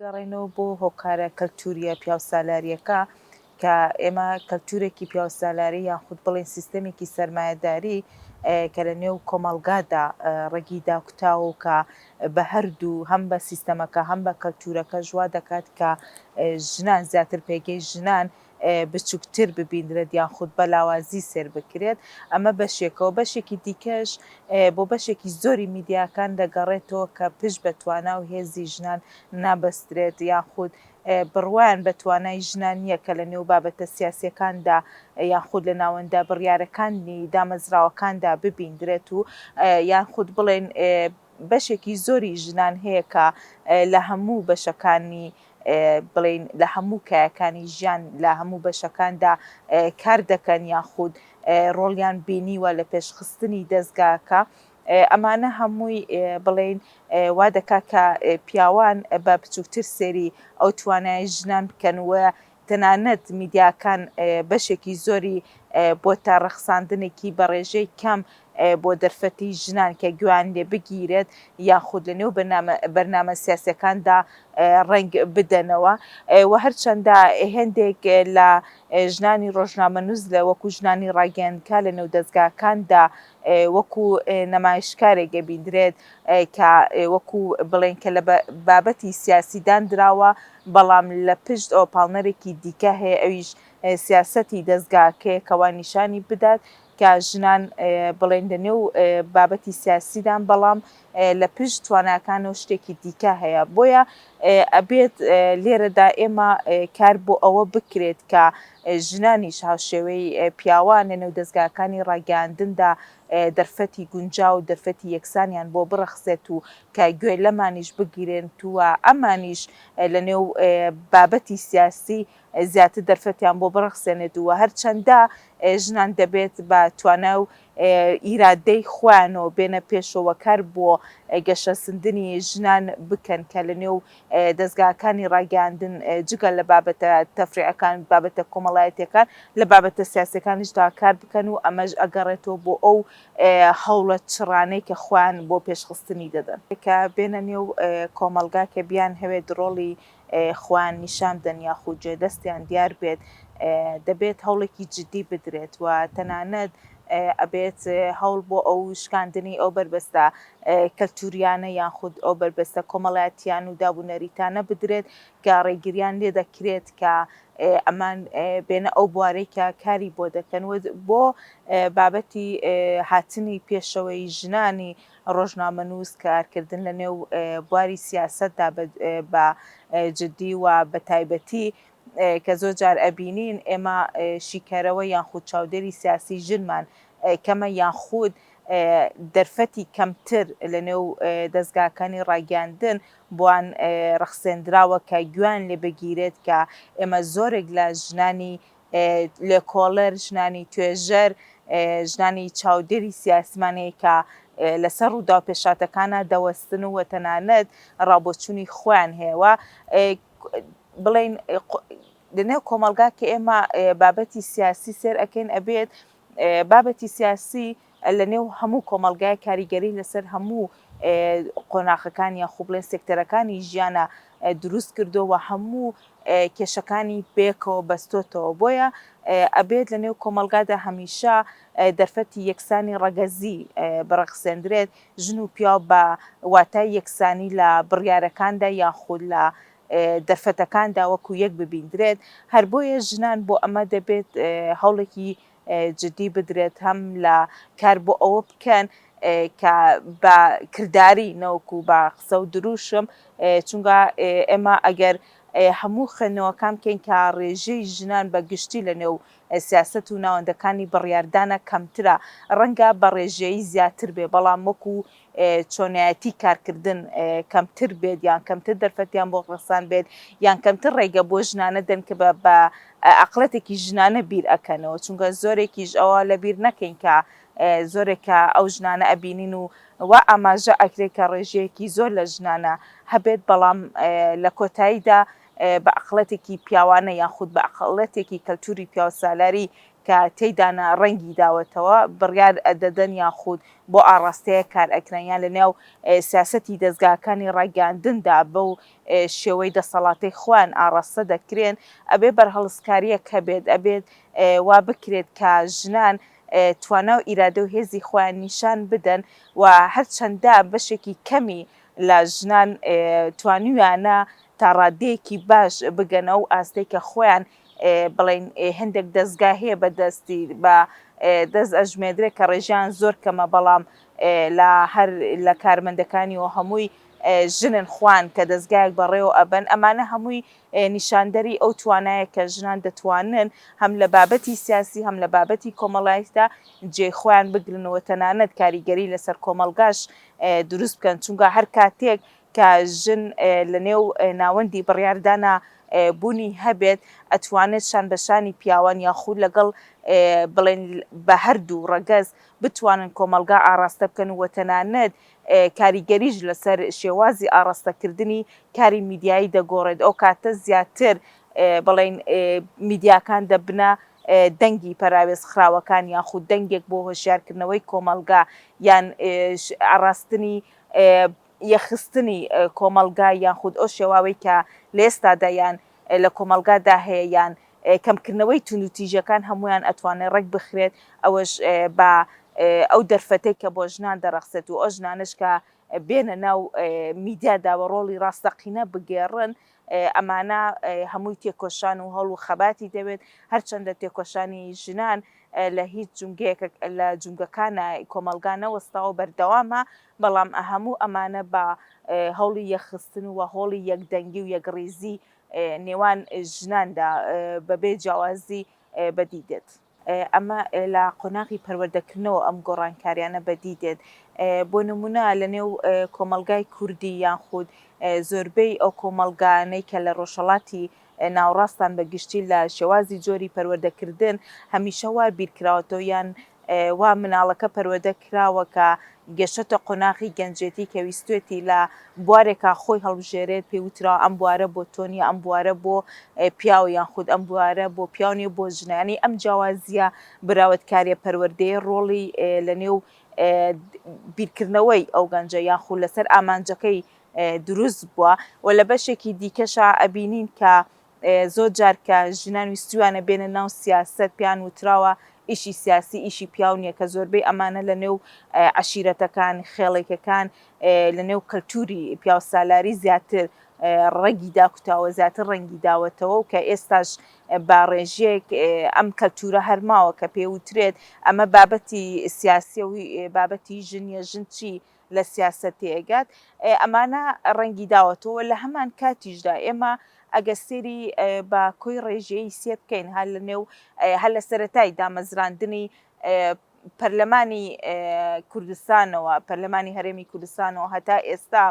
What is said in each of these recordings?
بگەڕێینەوە بۆ هۆکارە کەلتوریە پیاوسالاریەکە کە ئێمە کەلتورێکی پیاوسالاری یان خود بڵێین سیستەمێکی سەرمایەداری کە لە نێو کۆمەڵگادا ڕەگی داکوتاوە و کە بە هەردوو هەم بە سیستەمەکە هەم بە کەلتورەکەش وا دەکات کە ژنان زیاتر پێگەی ژنان بچوکتر ببیندرێت یان خود بە لاوازی سەیر بکرێت، ئەمە بەشێکەوە، بەشێکی دیکەش بۆ بەشێکی زۆری میدیاکان دەگەڕێتەوە کە پشت بە توانا و هێزی ژنان نابەسترێت یان خود بڕوایان بە توانای ژنان نییە کە لە نێو بابەتە سیاسیەکاندا یان خود لە ناوەندە بڕیارەکانی دامەزراوەکاندا ببیندرێت و یان خود بڵێن بەشێکی زۆری ژنان هەیە کە لە هەموو بەشەکانی بڵێین لە هەموو کایەکانی ژیان لە هەموو بەشەکاندا کار دەکەن یاخود ڕۆڵیان بینیوە لە پێشخستنی دەزگاکە ئەمانە هەمووی بڵێین وا دەکات کە پیاوان بە بچووکتر سێری ئەو توانای ژنان بکەن و تەنانەت میدیاکان بەشێکی زۆری بۆتە ڕەخساندنێکی بە ڕێژەی کەم بۆ دەرفەتی ژنان کە گوێیان لێ بگیرێت یاخود لە نێو بەرنامە سیاسیەکاندا ڕەنگ بدەنەوە و هەرچەندە هێندێک لە ژنانی ڕۆژنامەنووس لە وەکو ژنانی ڕاگەیاندکار لە نێو دەزگاکاندا وەکو نەمایشکارێک ئەبیندرێت کە وەکو بڵێن کە لە بابەتی سیاسی داندراوە بەڵام لە پشت ئەوە پاڵنەرێکی دیکە هەیە ئەویش سیاسەتی دەزگاکەیە کە وا نیشانی بدات کە ژنان بڵێن لە نێو بابەتی سیاسیدان بەڵام لە پشت تواناکانەوە شتێکی دیکە هەیە بۆیە ئەبێت لێرەدا ئێمە کار بۆ ئەوە بکرێت کە ژنانیش هاوشێوەی پیاوان لە نێو دەزگاکانی ڕاگەیاندندا دەرفەتی گونجاو و دەرفەتی یەکسانیان بۆ بڕەخسێت و کە گوێ لەمانیش بگیرێنت و ئەمانیش لە نێو بابەتی سیاسی زیاتر دەرفەتیان بۆ بڕەخسێنێت و هەرچەندە ژنان دەبێت بە توانا و ئیرادەی خۆیانەوە بێنە پێشەوە کار بۆ گەشەسندنی ژنان بکەن کە لە نێو دەزگاکانی ڕاگەیاندن جگە لە بابەتە تەفریعەکان بابەتە کۆمەڵایەتیەکان لە بابەتە سیاسیەکانیشدا کار بکەن و ئەمەش ئەگەڕێتەوە بۆ ئەو هەوڵە چڕانەی کە خۆیان بۆ پێشخستنی دەدەن. کە بێنە نێو کۆمەڵگا کە بیانهەوێت ڕۆڵی خۆیان نیشان بدەن یاخود جێ دەستیان دیار بێت دەبێت هەوڵێکی جدی بدرێت و تەنانەت ئەبێت هەوڵ بۆ ئەو شکاندنی ئەو بەربەستە کەلتوریانە یاخود ئەو بەربەستە کۆمەڵایەتیان و داب و نەریتانە بدرێت کە ڕێگریان لێ دەکرێت کە ئەمان بێنە ئەو بوارەی کە کاری بۆ دەکەن و بۆ بابەتی هاتنی پێشەوەی ژنانی ڕۆژنامەنووس کارکردن لە نێو بواری سیاسەتدا بە جدی و بە تایبەتی کە زۆر جار ئەبینین ئێمە شیکەرەوە یان خود چاودێری سیاسی ژنمان کەمە یان خود دەرفەتی کەمتر لە نێو دەزگاکانی ڕاگەیاندن بۆیان ڕەخسێندراوە کە گوێیان لێ بگیرێت کە ئێمە زۆرێک لە ژنانی لێکۆڵەر، ژنانی توێژەر، ژنانی چاودێری سیاسیمان هەیە کە لەسەر ڕووداو پێشهاتەکانە دەوەستن و تەنانەت ڕابۆچوونی خۆیان هەیە و بڵێین لەنێو کۆمەڵگا کە ئێمە بابەتی سیاسی سێر ئەکەین ئەبێت بابەتی سیاسی لە نێو هەموو کۆمەڵگای کاریگەری لەسەر هەموو قۆناخەکان یاخو بڵێن سێکتەرەکانی ژیانە دروست کردووە هەموو کێشەکانی پێکەوە بەستۆتەوە بۆیە ئەبێت لە نێو کۆمەڵگادا هەمیشە دەرفەتی یەکسانی ڕەگەزی بڕەخسێندرێت ژن و پیاو بە واتای یەکسانی لە بڕیارەکاندا یاخود لە دەرفەتەکاندا وەکو یەک ببیندرێت هەر بۆیە ژنان بۆ ئەمە دەبێت هەوڵێکی جدی بدرێت هەم لە کار بۆ ئەوە بکەن کە بە کرداری نەوەکو بە قسە و دروشم چونکە ئێمە ئەگەر هەموو خوێندنەوەکان بکەین کە ڕێژەی ژنان بە گشتی لە نێو سیاسەت و ناوەندەکانی بڕیاردانە کەمترە ڕەنگە بە ڕێژەیی زیاتر بێ بەڵام وەکو چۆنایەتی کارکردن کەمتر بێت یان کەمتر دەرفەتیان بۆ ڕەخسان بێت یان کەمتر ڕێگە بۆ ژنانە دەن کە بە ئەقڵێتێکی ژنانە بیر ئەکەنەوە چونکە زۆرێکیش ئەوە لە بیر نەکەین کە زۆرێک کە ئەو ژنانە ئەبینین و وا ئاماژە ئەکرێت کە ڕێژەیەکی زۆر لە ژنانە هەبێت بەڵام لە کۆتاییدا بە ئەقڵێتێکی پیاوانە یاخود بە ئەقڵێتێکی کەلتوری پیاوسالاری. کە تێیدانا ڕەنگی داوەتەوە بڕیار دەدەن یاخود بۆ ئاڕاستەیەک کار ئەکرێن یان لە نێو سیاسەتی دەزگاکانی ڕاگەیاندندا بەو شێوەی دەسەڵاتەی خۆیان ئاڕاستە دەکرێن ئەبێ بەرهەڵستکارییەک هەبێت ئەبێت وا بکرێت کە ژنان توانا و ئیرادە و هێزی خۆیان نیشان بدەن و هەرچەندە بەشێکی کەمی لە ژنان توانیویانە تا ڕادەیەکی باش بگەنە ئەو ئاستەی کە خۆیان بڵێین هەندێک دەزگا هەیە بە دەستی بە دەست ئەژمێدرێت کە ڕێژیان زۆر کەمە بەڵام لە هەر لە کارمەندەکانی و هەمووی ژنن خوان کە دەزگایەک بەڕێوە ئەبەن ئەمانە هەمووی نیشاندەری ئەو توانایە کە ژنان دەتوانن هەم لە بابەتی سیاسی هەم لە بابەتی کۆمەڵایەتیدا جێی خۆیان بگرن و تەنانەت کاریگەری لەسەر کۆمەڵگاش دروست بکەن چونکە هەر کاتێک کە ژن لە نێو ناوەندی بڕیاردانا بوونی هەبێت ئەتوانێت شان بە شانی پیاوان یاخود لەگەڵ بڵێن بە هەردوو ڕەگەز بتوانن کۆمەڵگا ئاڕاستە بکەن و تەنانەت کاریگەریش لەسەر شێوازی ئاڕاستەکردنی کاری میدیایی دەگۆڕێت ئەو کاتە زیاتر بڵێین میدیاکان دەبنە دەنگی پەراوێزخراوەکان یاخود دەنگێک بۆ هۆشیارکردنەوەی کۆمەڵگا یان ئاڕاستنی یەکخستنی کۆمەڵگا یاخود ئەو شێواوەی کە لە ئێستادا یان لە کۆمەڵگادا هەیە یان کەمکردنەوەی توندوتیژیەکان هەموویان ئەتوانێت ڕێک بخرێت ئەوەش بە ئەو دەرفەتەی کە بۆ ژنان دەڕەخسێت و ئەو ژنانەش کە بێنە ناو میدیادا و ڕۆڵی ڕاستەقینە بگێڕن ئەمانە هەمووی تێکۆشان و هەوڵ و خەباتی دەوێت هەرچەندە تێکۆشانی ژنان لە هیچ جومگەیەک لە جومگەکانە کۆمەڵگا نەوەستاوە بەردەوامە بەڵام هەموو ئەمانە بە هەوڵی یەکخستن و هۆڵی یەکدەنگی و یەکڕیزی نێوان ژناندا بەبێ جیاوازی بەدی دێت. ئەمە لە قۆناغی پەروەردەکردنەوە ئەم گۆڕانکاریانە بەدی دێت. بۆ نمونە لە نێو کۆمەڵگای کوردی یان خود زۆربەی ئەو کۆمەڵگانەی کە لە ڕۆژهەڵاتی ناوەڕاستان بە گشتی لە شێوازی جۆری پەروەردەکردن هەمیشە وا بیرکراوەتەوە یان وا مناڵەکە پەروەردە کراوە کە گەشتە قۆناغی گەنجێتی کە ویستوێتی لە بوارێکا خۆی هەڵبژێرێت پێی وتراوە ئەم بوارە بۆ تۆ نیە ئەم بوارە بۆ پیاوە یان خود ئەم بوارە بۆ پیاو نیە بۆ ژنە یانی ئەم جیاوازیە براوەتکاریە پەروەردەیە ڕۆڵی لە نێو بیرکردنەوەی ئەو گەنجە یان خود لەسەر ئامانجەکەی دروست بووە و لە بەشێکی دیکەشا ئەبینین کە زۆر جار کە ژنان ویستویانە بێنە ناو سیاسەت پێیان وتراوە ئیشی سیاسی ئیشی پیاو نیە کە زۆربەی ئەمانە لە نێو عەشیرەتەکان خێڵێکەکان لە نێو کەلتوری پیاوسالاری زیاتر ڕەگی داکوتاوە زیاتر ڕەنگی داوەتەوە و کە ئێستاش بە ڕێژەیەک ئەم کەلتورە هەر ماوە کە پێ وترێت ئەمە بابەتی سیاسیە و بابەتی ژن نیە ژن چی لە سیاسەت تێئەگات ئەمانە ڕەنگی داوەتەوە لە هەمان کاتیشدا ئێمە ئەگەر سێری بە کۆی ڕێژەیی سێ بکەین هەر لە نێو هەر لە سەرەتای دامەزراندنی پەرلەمانی کوردستانەوە پەرلەمانی هەرێمی کوردستانەوە هەتا ئێستا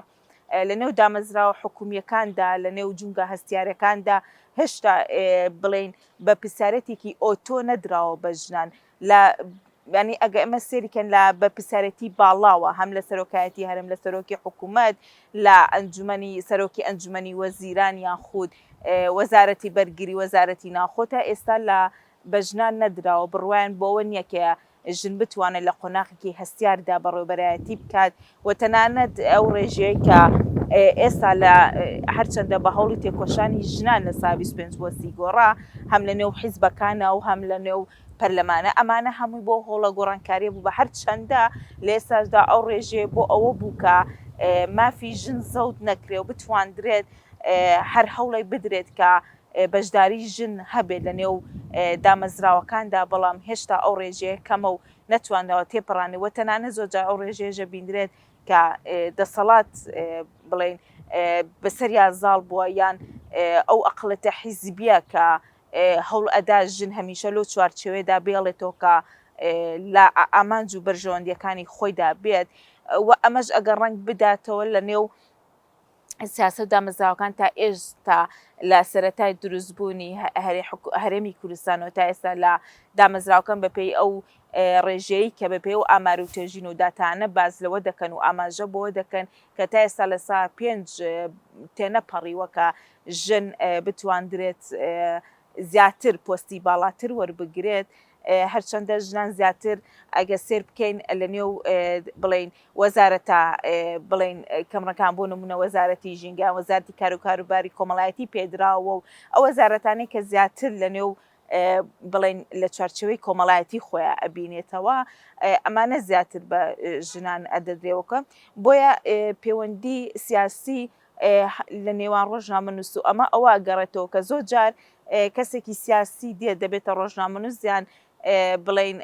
لە نێو دامەزراوە حکومییەکاندا لە نێو جومگە هەستیارەکاندا هێشتا بڵێین بە پرسیارەتێکی ئۆتۆ نەدراوە بە ژنان لە یانی ئەگە ئێمە سێری کەن لە بەرپرسیارێتی باڵاوە هەم لە سەرۆکایەتی هەرێم لە سەرۆکی حکوومەت لە ئەنجومەنی سەرۆکی ئەنجومەنی وەزیران یان خود وەزارەتی بەرگری وەزارەتی ناوخۆ تا ئێستا لە بە ژنان نەدراوە بڕوایان بەوە نییە کە ژن بتوانێت لە قۆناغێکی هەستیاردا بەڕێوەبەرایەتی بکات و تەنانەت ئەو ڕێژەیە کە ئێستا لە هەرچەندە بە هەوڵی تێکۆشانی ژنان لە سا 25 بۆ 30 گۆڕا هەم لە نێو حیزبەکانە و هەم لە نێو پەرلەمانە ئەمانە هەمووی بۆ هۆڵە گۆڕانکاریە بوو بە هەرچەندە لە ئێستاشدا ئەو ڕێژەیە بۆ ئەوە بوو کە مافی ژن زەوت نەکرێ و بتواندرێت هەر هەوڵێک بدرێت کە بەشداری ژن هەبێت لە نێو دامەزراوەکاندا بەڵام هێشتا ئەو ڕێژەیە کەمە و نەتوانراوە تێپەڕانێ و تەنانەت زۆرجار ئەو ڕێژەیەش ئەبیندرێت کە دەسەڵات بڵێین بەسەریا زاڵ بووە یان ئەو ئەقڵێتە حیزبیە کە هەوڵ ئەدا ژن هەمیشە لەو چوارچێوەیەدا بێڵێتەوە کە لە ئامانج و بەرژەوەندیەکانی خۆیدا بێت و ئەمەش ئەگەر ڕەنگ بداتەوە لە نێو سیاسەت و دامەزراوەکان تا ئێستا لە سەرەتای دروستبوونی هەرێمی کوردستانەوە تا ئێستا لە دامەزراوەکان بەپێی ئەو ڕێژەیەی کە بەپێی ئەو ئامار و توێژین و داتانە باس لەوە دەکەن و ئاماژە بەوە دەکەن کە تا ئێستا لە سا پێنج تێنەپەڕیوە کە ژن بتواندرێت زیاتر پۆستی باڵاتر وەربگرێت. هەرچەندە ژنان زیاتر ئەگە سێر بکەین لە نێو بڵین وەزارەتە بڵێین کەمڕەکان بۆ نمونە وەزارەتی ژینگە وەزارەتی کاروکاروباری کۆمەڵایەتی پێدراوە و ئەو وەزارەتانەی کە زیاتر لە نێو بڵێن لە چوارچێوەی کۆمەڵایەتی خۆیان ئەبینێتەوە ئەمانە زیاتر بە ژنان ئەدەدرێوەکە بۆیە پەیوەندی سیاسی لە نێوان ڕۆژنامەنووس و ئەمە ئەوە گەڕێتەوە کە زۆر جار کەسێکی سیاسی دێت دەبێتە ڕۆژنامەنووس یان بڵێین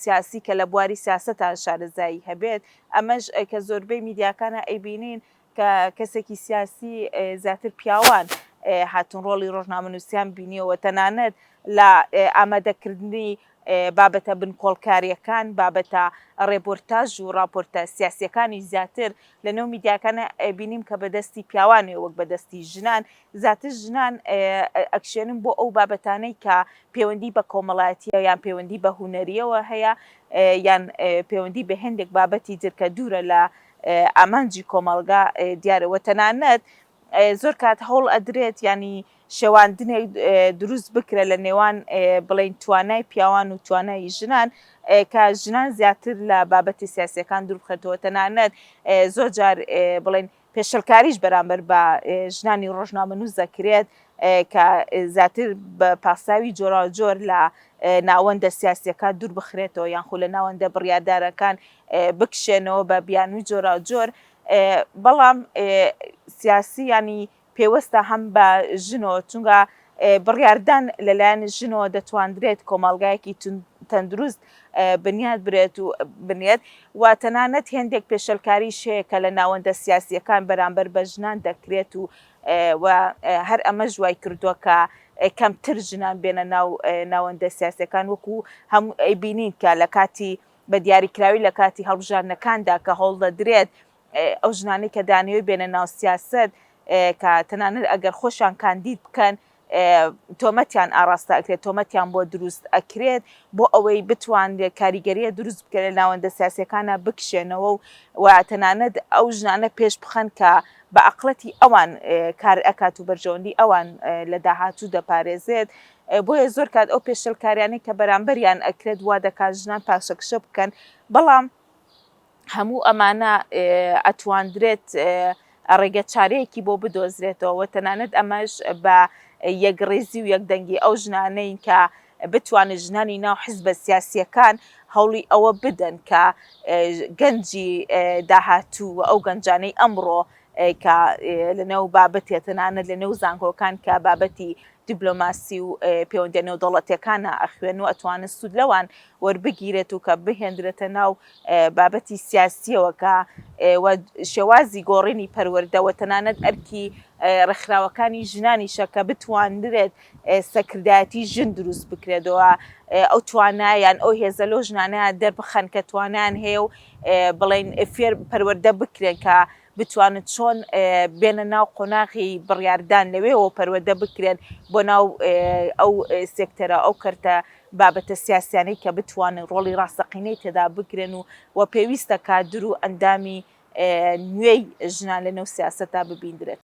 سیاسی کە لە بواری سیاسەتا شارەزایی هەبێت، ئەمەش کە زۆربەی میدیاکانا ئەیبینین کە کەسێکی سیاسی زیاتر پیاوان هاتوون ڕۆڵی ڕۆژنامەنووسیان بینیەوە تەنانەت لە ئامادەکردنی بابەتە بنکۆڵکاریەکان بابەتە ڕێپۆرتاژ و ڕاپۆرتە سیاسیەکانی زیاتر لە نێو میدیاکانە ئەبینیم کە بەدەستی پیاوانێ وەک بەدەستی ژنان زیاتر ژنان ئەکشێنن بۆ ئەو بابەتانەی کە پەیوەندی بە کۆمەڵایەتیە یان پەیوەندی بە هونەریەوە هەیە یان پەیوەندی بە هێندێک بابەتی تر کە دوورە لە ئامانجی کۆمەڵگا دیارە وە تەنانەت زۆر کات هەوڵ ئەدرێت ینی شێواندنێک دروست بکرێت لە نێوان بڵێین توانای پیاوان و توانای ژنان کە ژنان زیاتر لە بابەتی سیاسیەکان دوور بخرێتەوە تەنانەت زۆر جار بڵێن پێشلکاریش بەرامبەر بە ژنانی ڕۆژنامەنووس دەکرێت کە زیاتر بە پاساوی جۆراوجۆر لە ناوەندە سیاسیەکان دوور بخرێتەوە یانخۆ لە ناوەندە بڕیاردارەکان بکشێنەوە بە بیانووی جۆراوجۆر بەڵام سیاسی ینی پێوەستە هەم بە ژنەوە، چونکە بڕیاردان لەلایەن ژنەوە دەتواندرێت کۆمەڵگایەکی تەندروست بنیات برێت و بنێت و تەنانەت هێندێک پێشێلکاریش هەیە کە لە ناوەندە سیاسییەکان بەرامبەر بە ژنان دەکرێت و و هەر ئەمەش وای کردووە کە کەمتر ژنان بێنە ناو ناوەندە سیاسییەکان وەکو هەموو ئەیبینین کە لە کاتی بە دیاریکراوی لە کاتی هەڵبژاردنەکاندا کە هەوڵدەدرێت ئەو ژنانەی کە دانەوێت بێنە ناو سیاسەت کە تەنانەت ئەگەر خۆشیان کاندید بکەن تۆمەتیان ئاڕاستە ئەکرێت تۆمەتیان بۆ دروست ئەکرێت بۆ ئەوەی بتوانرێت کاریگەریە دروست بکرێت لە ناوەندە سیاسیەکانە بکشێنەوە و و تەنانەت ئەو ژنانە پێش بخەن کە بە ئەقڵەتی ئەوان کار ئەکات و بەرژەوەندی ئەوان لە داهاتوو دەپارێزێت بۆیە زۆر کات ئەو پێشێلکاریانەی کە بەرامبەریان ئەکرێت وا دەکات ژنان پاشەکشە بکەن بەڵام هەموو ئەمانە ئەتواندرێت ڕێگە چارەیەکی بۆ بدۆزرێتەوە و تەنانەت ئەمەش بە یەکڕیزی و یەکدەنگی ئەو ژنانەی کە بتوانن ژنانی ناو حزبە سیاسییەکان هەوڵی ئەوە بدەن کە گەنجی داهاتوو و ئەو گەنجانەی ئەمڕۆ کە لەنێو بابەتێ تەنانەت لەنێو زانکۆکان کە بابەتی دیبلۆماسی و پەیوەندیە نێودەوڵەتیەکانە ئەخوێن و ئەتوانن سوود لەوان وەربگیرێت و کە بهێندرێتە ناو بابەتی سیاسیەوە کە شێوازی گۆڕینی پەروەردە و تەنانەت ئەرکی ڕێکخراوەکانی ژنانیشە کە بتواندرێت سەرکردایەتی ژن دروست بکرێتەوە ئەو توانایان ئەو هێزە لەو ژنانە دەربخەن کە توانیان هەیە و بڵێن فێر پەروەردە بکرێن کە بتوانن چۆن بێنە ناو قۆناغی بڕیاردان لەوێوە پەروەردە بکرێن بۆ ناو ئەو سێکتەرە ئەو کەرتە بابەتە سیاسیانەی کە بتوانن ڕۆڵی ڕاستەقینەی تێدا بگرن و و پێویستە کادر و ئەندامی نوێی ژنان لە نێو سیاسەتا ببیندرێت.